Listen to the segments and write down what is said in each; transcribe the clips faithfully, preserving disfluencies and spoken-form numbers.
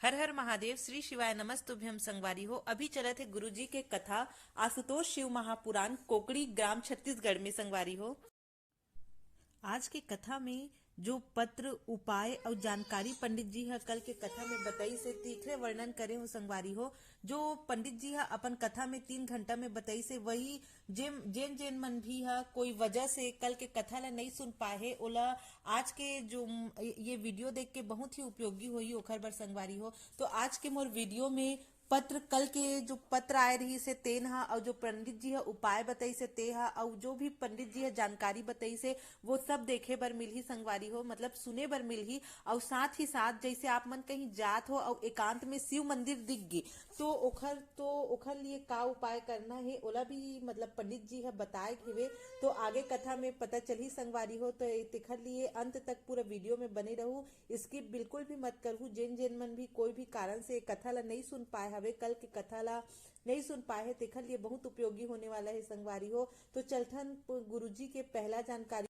हर हर महादेव, श्री शिवाय नमस्तुभ्यम संगवारी हो। अभी चलत हे गुरुजी के कथा आशुतोष शिव महापुराण, कोकड़ी ग्राम छत्तीसगढ़ में संगवारी हो। आज के कथा में जो पत्र, उपाय अउ जानकारी पंडित जी ह कल के कथा में बताइस हे, तेखरे वर्णन करे हो संगवारी हो। जो पंडित जी ह अपन कथा में तीन घंटा में बताइस हे, वही जेन जेन मन भी ह कोई वजह से कल के कथा ला नइ सुन पाए हे, ओला आज के जो म-, ये वीडियो देख के बहुत ही उपयोगी होही ओखर बर संगवारी हो। तो आज के मोर वीडियो में पत्र, कल के जो पत्र आए रहिस हे तेन ह, अउ जो पंडित जी ह उपाय बताइस हे ते ह, अउ जो भी पंडित जी ह जानकारी बताइस हे, वो सब देखे बर मिलही संगवारी हो, मतलब सुने बर मिलही। अउ साथ ही साथ जैसे आप मन कहीं जात हो अउ एकांत में शिव मंदिर दिख गे, तो ओखर तो ओखर लिए का उपाय करना हे, ओला भी मतलब पंडित जी ह बताए हेवे। तो आगे कथा में पता चलही संगवारी हो, तो ए-, तेखर लिए अंत तक पूरा वीडियो में बने रहू, स्किप बिल्कुल भी मत करहू। जेन जेन मन भी कोई भी कारण से ए कथा ला नइ सुन पाए हवे, कल के कथा ला नइ सुन पाए हे, तेखर लिए बहुत उपयोगी होने वाला हे संगवारी हो। तो चलथन प-, गुरुजी के पहला जानकारी।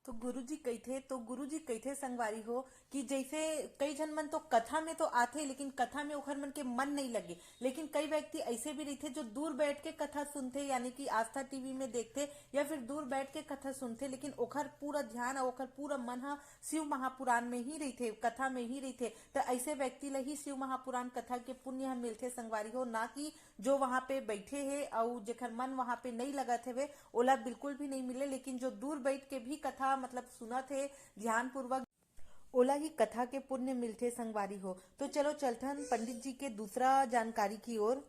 तो गुरुजी कहिथे, तो गुरुजी कहिथे संगवारी हो कि जैसे कई झन मन तो कथा में तो आथे, लेकिन कथा में ओखर मन के मन नइ लगे। लेकिन कई व्यक्ति ऐसे भी रहिथे जो दूर बैठ के कथा सुनथे, यानी कि आस्था टीवी में देखथे या फिर दूर बैठ के कथा सुनथे, लेकिन ओखर पूरा ध्यान अउ ओखर पूरा मन ह शिव महापुराण में ही रहिथे, कथा में ही रहिथे। त ऐसे व्यक्ति ल ही शिव महापुराण कथा के पुण्य ह मिलथे संगवारी हो, ना कि जो वहां पे बैठे हे अउ जेखर मन वहां पे नइ लगत हवे, ओला बिल्कुल भी नइ मिले। लेकिन जो दूर बैठ के भी कथा मतलब सुनत हे ध्यानपूर्वक, ओला ही कथा के पुण्य मिलथे संगवारी हो। तो चलो चलथन पंडित जी के दूसरा जानकारी की ओर।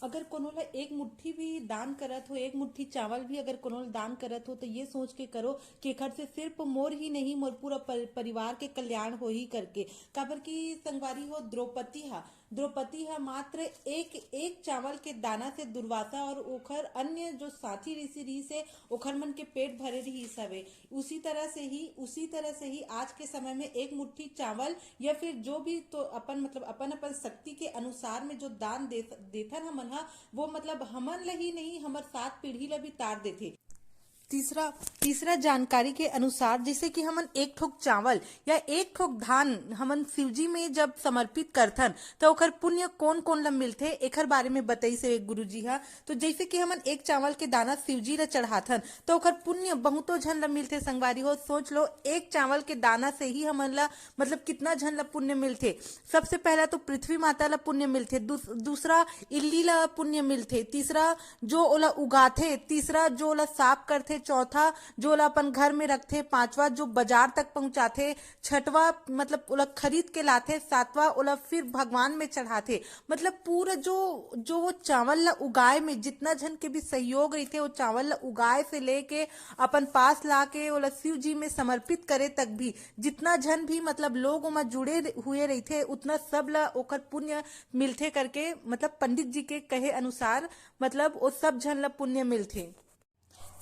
अगर कोनो ला एक मुट्ठी भी दान करत हो, एक मुट्ठी चावल भी अगर कोनो ला दान करत हो, तो ये सोच के करो कि एखर से सिर्फ मोर ही नहीं, मोर पूरा पर-, परिवार के कल्याण होही करके। काबर कि संगवारी हो, द्रौपदी हा, द्रौपदी हा मात्र एक, एक चावल के दाना से दुर्वासा और ओखर अन्य जो साथी ऋषि रहिस हे, ओखर मन के पेट भरे रहिस हवे। उसी तरह से ही, उसी तरह से ही आज के समय में एक मुट्ठी चावल या फिर जो भी तो अपन, मतलब अपन अपन शक्ति के अनुसार में जो दान दे, देथन हमन हा, वो मतलब हमन ल ही नहीं, हमर सात पीढ़ी ल भी तार देथे। तीसरा, तीसरा जानकारी के अनुसार, जैसे कि हमन एक ठोक चावल या एक ठोक धान हमन शिवजी में जब समर्पित करथन, त ओकर पुण्य कोन कोन ल मिलथे, एकर बारे में बताइस हे गुरुजी हा। तो जैसे कि हमन एक चावल के दाना शिवजी ल चढ़ाथन, त ओकर पुण्य बहुतो झन ल मिलथे संगवारी हो। सोच लो, एक चावल के दाना से ही हमन ल, मतलब कितना झन ल पुण्य मिलथे। सबसे पहला तो पृथ्वी माता ल पुण्य मिलथे, दूस-, दूसरा इल्ली ल पुण्य मिलथे, तीसरा जो ओला उगाथे, तीसरा जो ओला साफ करथे, चौथा जो ओला अपन घर में रखथे, पांचवा जो बाजार तक पहुंचाथे, छठवा मतलब ओला खरीद के लाथे, सातवां ओला फिर भगवान में चढ़ाथे। मतलब पूरा जो, जो वो चावल ला उगाए में जितना झन के भी सहयोग रहिथे, वो चावल ला उगाए से लेके अपन पास ला के ओला शिव जी में समर्पित करे तक भी जितना झन भी मतलब लोग ओमा जुड़े हुए रहिथे, उतना सब ला ओकर पुण्य मिलथे करके, मतलब पंडित जी के कहे अनुसार, मतलब वो सब झन ला पुण्य मिलथे।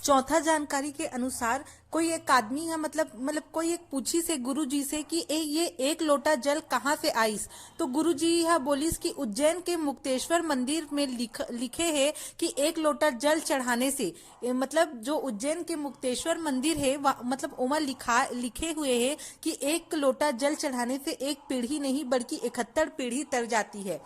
चौथा जानकारी के अनुसार, कोई एक आदमी ह, मतलब, मतलब कोई एक पूछिस हे गुरु जी से कि ए, ये एक लोटा जल कहाँ से आइस? तो गुरु जी ह बोलिस कि उज्जैन के मुक्तेश्वर मंदिर में लिख, लिखे हे कि एक लोटा जल चढ़ाने से, ए, मतलब जो उज्जैन के मुक्तेश्वर मंदिर हे, वा-, मतलब ओमा लिखा, लिखे हुए हे कि एक लोटा जल चढ़ाने से एक पीढ़ी नहीं बल्कि इकहत्तर पीढ़ी तर जाती है।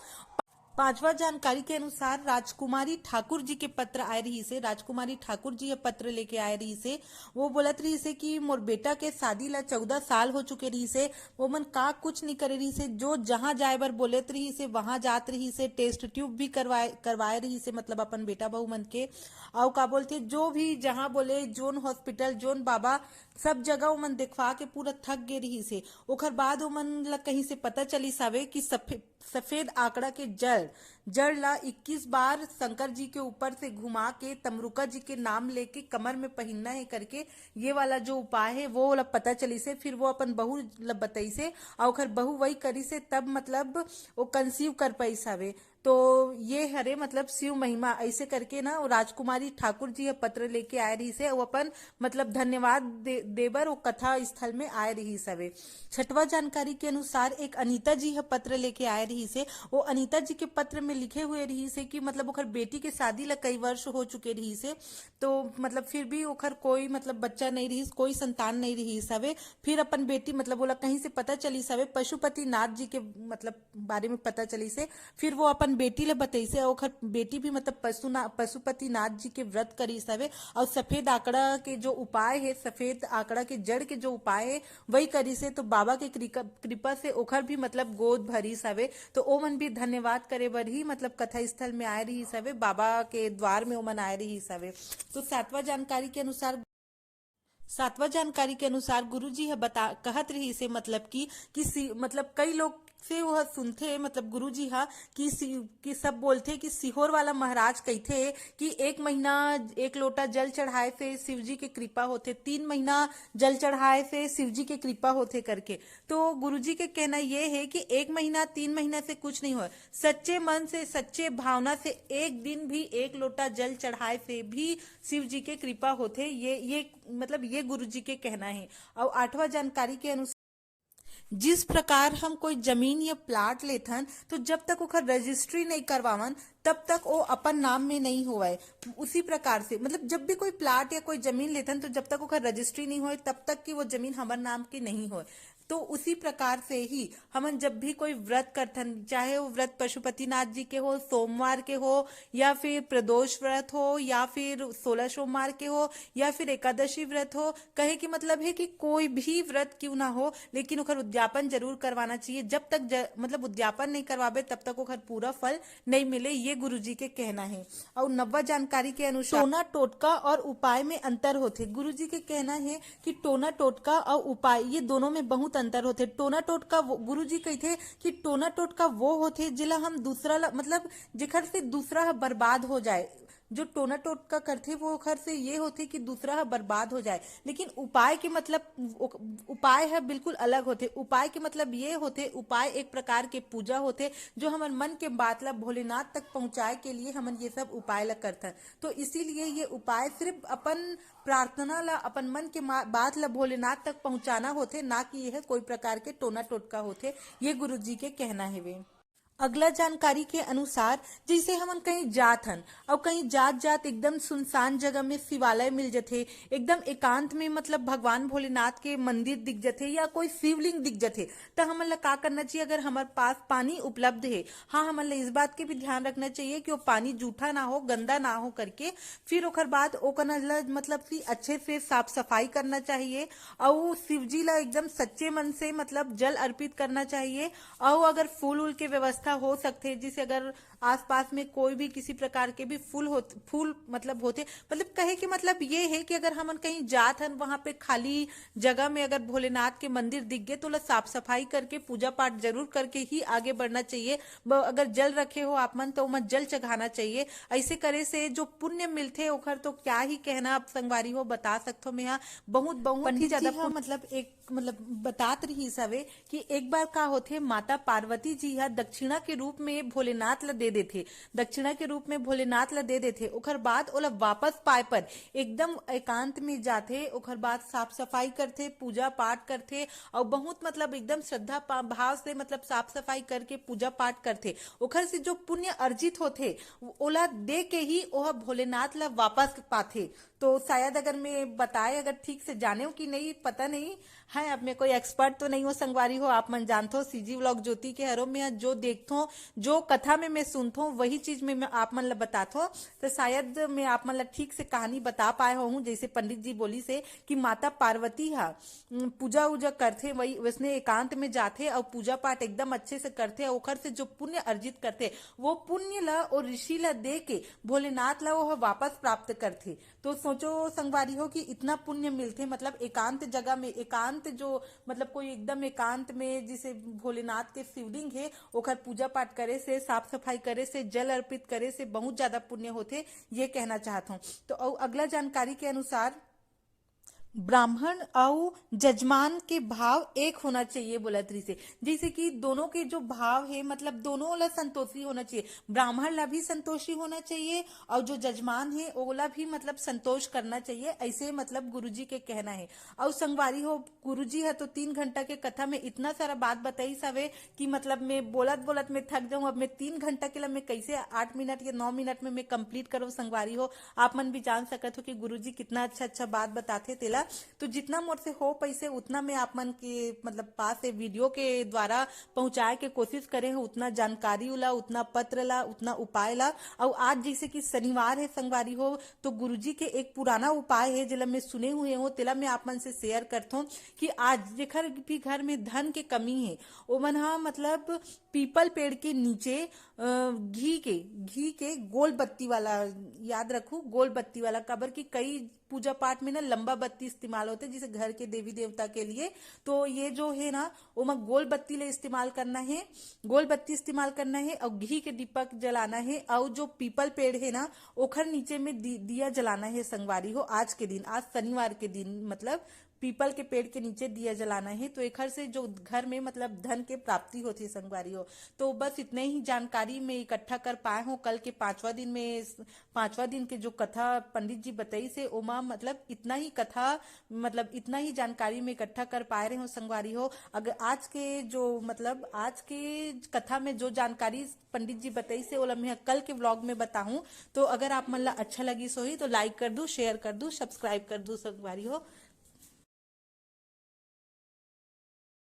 पांचवा जानकारी के अनुसार राजकुमारी ठाकुर जी के पत्र आए रहिस हे। राजकुमारी ठाकुर जी ये पत्र लेके आए रहिस हे। वो बोलत रहिस हे कि मोर बेटा के शादी ला चौदह साल हो चुके रहिस हे, वो मन का कुछ नहीं करे रहिस हे। जो जहां जाए बर बोलत रहिस हे, वहां जात रहिस हे, टेस्ट ट्यूब भी करवाए करवाए रहिस हे, मतलब अपन बेटा बहू मन के। अउ का बोलथे, जो भी जहां बोले, जोन हॉस्पिटल, जोन बाबा, सब जगह ओमन देखवा के पूरा थक गे रहिस हे। ओखर बाद ओमन ला कहीं से पता चलिस हवे कि सफे-, सफेद आंकड़ा के जड़, जड़ ला इक्कीस बार शंकर जी के ऊपर से घुमा के तमरुका जी के नाम लेके कमर में पहिनना हे करके ये वाला जो उपाय हे, वो ला पता चलिस हे। फिर वो अपन बहू ला बताइस हे, अउ ओखर बहू वही करिस हे, तब मतलब वो कंसीव कर पाइस हवे। तो ये हरे मतलब शिव महिमा, ऐसे करके ना वो राजकुमारी ठाकुर जी ये पत्र लेके आए रहिस हे, वो अपन मतलब धन्यवाद दे, देबर वो कथा स्थल में आए रहिस हवे। छठवा जानकारी के अनुसार एक अनीता जी ह पत्र लेके आए रहिस हे। वो अनीता जी के पत्र में लिखे हुए रहिस हे कि मतलब ओखर बेटी के शादी ला कई वर्ष हो चुके रहिस हे, तो मतलब फिर भी ओखर कोई मतलब बच्चा नहीं रहिस, कोई संतान नहीं रहिस हवे। फिर अपन बेटी मतलब ओला कहीं से पता चलिस हवे, पशुपति नाथ जी के मतलब बारे में पता चलिस हे। फिर वो अपन बेटी ला बतइस हे, ओखर बेटी भी मतलब पशुना-, पशुपति नाथ जी के व्रत करिस हवे, और सफेद आंकड़ा के जो उपाय है, सफेद आंकड़ा के जड़ के जो उपाय है, वही करिस हे। तो बाबा के कृका-, कृपा से ओखर भी मतलब गोद भरिस हवे, तो ओमन भी धन्यवाद करे बर ही मतलब कथा स्थल में आए रहिस हवे, बाबा के द्वार में ओमन आए रहिस हवे। तो सातवां जानकारी के अनुसार, सातवां जानकारी के अनुसार गुरुजी ह बता, कहत रहिस हे मतलब कि, कि सी-, मतलब कई लोग से वह सुनथे मतलब गुरुजी ह कि सी-, कि सब बोलथे कि सीहोर वाला महाराज कहिथे कि एक महीना एक लोटा जल चढ़ाए से शिव जी के कृपा होथे, तीन महीना जल चढ़ाए से शिव जी के कृपा होथे करके। तो गुरुजी के कहना ये है कि एक महीना, तीन महीना से कुछ नहीं होय, सच्चे मन से, सच्चे भावना से एक दिन भी एक लोटा जल चढ़ाए से भी शिव जी के कृपा होथे। ये, ये मतलब ये गुरुजी के कहना है। और आठवां जानकारी के अनुसार, जिस प्रकार हम कोई जमीन या प्लाट लेथन, तो जब तक ओकर रजिस्ट्री नहीं करवावन, तब तक वो अपन नाम में नहीं होवय। उसी प्रकार से मतलब जब भी कोई प्लाट या कोई जमीन लेथन, तो जब तक ओकर रजिस्ट्री नहीं होय, तब तक कि वो जमीन हमर नाम के नहीं होय। तो उसी प्रकार से ही हमन जब भी कोई व्रत करथन, चाहे वो व्रत पशुपतिनाथ जी के हो, सोमवार के हो, या फिर प्रदोष व्रत हो, या फिर सोलह सोमवार के हो, या फिर एकादशी व्रत हो, कहे के मतलब है कि कोई भी व्रत क्यों ना हो, लेकिन ओकर उद्यापन जरूर करवाना चाहिए। जब तक ज-, मतलब उद्यापन नहीं करवाबे, तब तक ओकर पूरा फल नहीं मिले, ये गुरुजी के कहना है। और नब्बा जानकारी के अनुसार टोना टोटका और उपाय में अंतर होथे। गुरुजी के कहना है कि टोना टोटका और उपाय, ये दोनों में बहुत अंतर होथे। टोना टोटका वो, गुरुजी कहथे कि टोना टोटका वो होथे जेला हम दूसरा ला, मतलब जेखर से दूसरा ह बर्बाद हो जाए। जो टोना टोटका करथे वो ओखर से ये होथे कि दूसरा ह बर्बाद हो जाए, लेकिन उपाय के मतलब उ-, उपाय ह बिल्कुल अलग होथे। उपाय के मतलब ये होथे, उपाय एक प्रकार के पूजा होथे, जो हमर मन के बात ला भोलेनाथ तक पहुंचाए के लिए हमन ये सब उपाय ला करथन। तो इसीलिए ये उपाय सिर्फ अपन प्रार्थना ला, अपन मन के मा-, बात ला भोलेनाथ तक पहुंचाना होथे, ना कि यह कोई प्रकार के टोना टोटका होथे, ये गुरुजी के कहना हेवे। अगला जानकारी के अनुसार, जैसे हमन कहीं जात हन और कहीं जात जात एकदम सुनसान जगह में शिवालय मिल जथे, एकदम एकांत में मतलब भगवान भोलेनाथ के मंदिर दिख जथे या कोई शिवलिंग दिख जथे, त हमन ला का करना चाहिए? अगर हमर पास पानी उपलब्ध है, हाँ, हमन ला इस बात के भी ध्यान रखना चाहिए कि वो पानी जूठा ना हो, गंदा ना हो करके। फिर ओकर बाद ओकर ला मतलब कि अच्छे से साफ सफाई करना चाहिए और शिव जी ला एकदम सच्चे मन से मतलब जल अर्पित करना चाहिए। और अगर फूल उल के व्यवस्था हो सकथे, जैसे अगर आसपास में कोई भी किसी प्रकार के भी फूल हो, फूल मतलब होथे, मतलब कहे के मतलब ये है कि अगर हमन कहीं जात हन, वहाँ पे खाली जगह में अगर भोलेनाथ के मंदिर दिख गए, तो ओला साफ सफाई करके पूजा पाठ जरूर करके ही आगे बढ़ना चाहिए। ब-, अगर जल रखे हो आप मन, तो ओमा जल चढ़ाना चाहिए। ऐसे करे से जो पुण्य मिलथे, ओखर तो क्या ही कहना। आप संगवारी हो, बता सकथो, मैं यहाँ बहुत, बहुत ही पंडित जी ज्यादा ह पुण्य मतलब एक मतलब बतात रहिस हवे कि एक बार का होथे, माता पार्वती जी ह दक्षिणा के रूप में भोलेनाथ ला दे देथे, दक्षिणा के रूप में भोलेनाथ ला दे देथे। ओखर बाद ओला वापस पाए पर एकदम एकांत में जाथे, ओखर बाद साफ सफाई करथे, पूजा पाठ करथे और बहुत मतलब एकदम श्रद्धा पा-, भाव से मतलब साफ सफाई करके पूजा पाठ करथे। ओखर से जो पुण्य अर्जित होथे, ओला दे के ही ओह भोलेनाथ ला वापस पाथे। तो शायद अगर मैं बताए, अगर ठीक से जाने हो कि नहीं, पता नहीं है, अब मैं कोई एक्सपर्ट तो नहीं हो संगवारी हो, आप मन जानथो सीजी व्लॉग ज्योति के हरो में जो देखथो, जो कथा में मैं सुनथो, वही चीज में मैं आप मन ला बताथो। तो शायद मैं आप मन ला ठीक से कहानी बता पाए होहूँ। जैसे पंडित जी बोली से कि माता पार्वती हा, उम, पूजा उजा करथे, वही वैसने एकांत में जाथे और पूजा पाठ एकदम अच्छे से करथे और ओखर से जो पुण्य अर्जित करथे, वो पुण्य ला और ऋषि ला दे के भोलेनाथ ला वो वापस प्राप्त करथे। तो सोचो संगवारी हो कि इतना पुण्य मिलथे, मतलब एकांत जगह में, एकांत जो मतलब कोई एकदम एकांत में, जिसे भोलेनाथ के शिवलिंग है, ओखर पूजा पाठ करे से, साफ सफाई करे से, जल अर्पित करे से बहुत ज्यादा पुण्य होथे, ये कहना चाहत हूँ। तो अउ अगला जानकारी के अनुसार ब्राह्मण अउ जजमान के भाव एक होना चाहिए बोलत रहिसे। जैसे कि दोनों के जो भाव हे, मतलब दोनों ला संतोषी होना चाहिए, ब्राह्मण ला भी संतोषी होना चाहिए और जो जजमान हे ओला भी मतलब संतोष करना चाहिए, ऐसे मतलब गुरुजी के कहना है। और संगवारी हो, गुरुजी ह तो तीन घंटा के कथा में इतना सारा बात बताइस हवे कि मतलब मैं बोलत बोलत मैं थक जाऊं। अब मैं तीन घंटा के ला मैं कैसे आठ मिनट या नौ मिनट में मैं कंप्लीट करूं संगवारी हो। आप मन भी जान सकत हो कि गुरुजी कितना अच्छा अच्छा बात बताथे तेला। तो जितना मोर से हो पैसे उतना मैं आप मन के मतलब पास से वीडियो के द्वारा पहुंचाए के कोशिश करे हूँ, उतना जानकारी ला, उतना पत्र ला, उतना उपाय ला। और आज जैसे कि शनिवार है संगवारी हो, तो गुरुजी के एक पुराना उपाय है जेला मैं सुने हुए हूँ, तेला मैं आप मन से शेयर करथों कि आज जेखर भी घर में धन के कमी है, ओमन हा मतलब पीपल पेड़ के नीचे अ, घी के घी के गोल बत्ती वाला, याद रखू गोल बत्ती वाला, काबर कि कई पूजा पाठ में ना लंबा बत्ती इस्तेमाल होते, जैसे घर के देवी देवता के लिए। तो ये जो है ना, ओमा गोल बत्ती ले इस्तेमाल करना है, गोल बत्ती इस्तेमाल करना है और घी के दीपक जलाना है। और जो पीपल पेड़ है ना, ओखर नीचे में दी, दिया जलाना है संगवारी हो। आज के दिन, आज शनिवार के दिन, मतलब पीपल के पेड़ के नीचे दिया जलाना है। तो एखर से जो घर में मतलब धन के प्राप्ति होती है संगवारी हो। तो बस इतने ही जानकारी मैं इकट्ठा कर पाए हूँ। कल के पांचवा दिन में, पांचवा दिन के जो कथा पंडित जी बताइस हे, ओमा मतलब इतना ही कथा, मतलब इतना ही जानकारी मैं इकट्ठा कर पाए रहे हूँ संगवारी हो। अगर आज के जो मतलब आज के कथा में जो जानकारी पंडित जी बताइस हे, ओला मैं कल के व्लॉग में बताऊं। तो अगर आप मन ला अच्छा लगिस होही तो लाइक कर दू, शेयर कर दू, सब्सक्राइब कर दू संगवारी हो।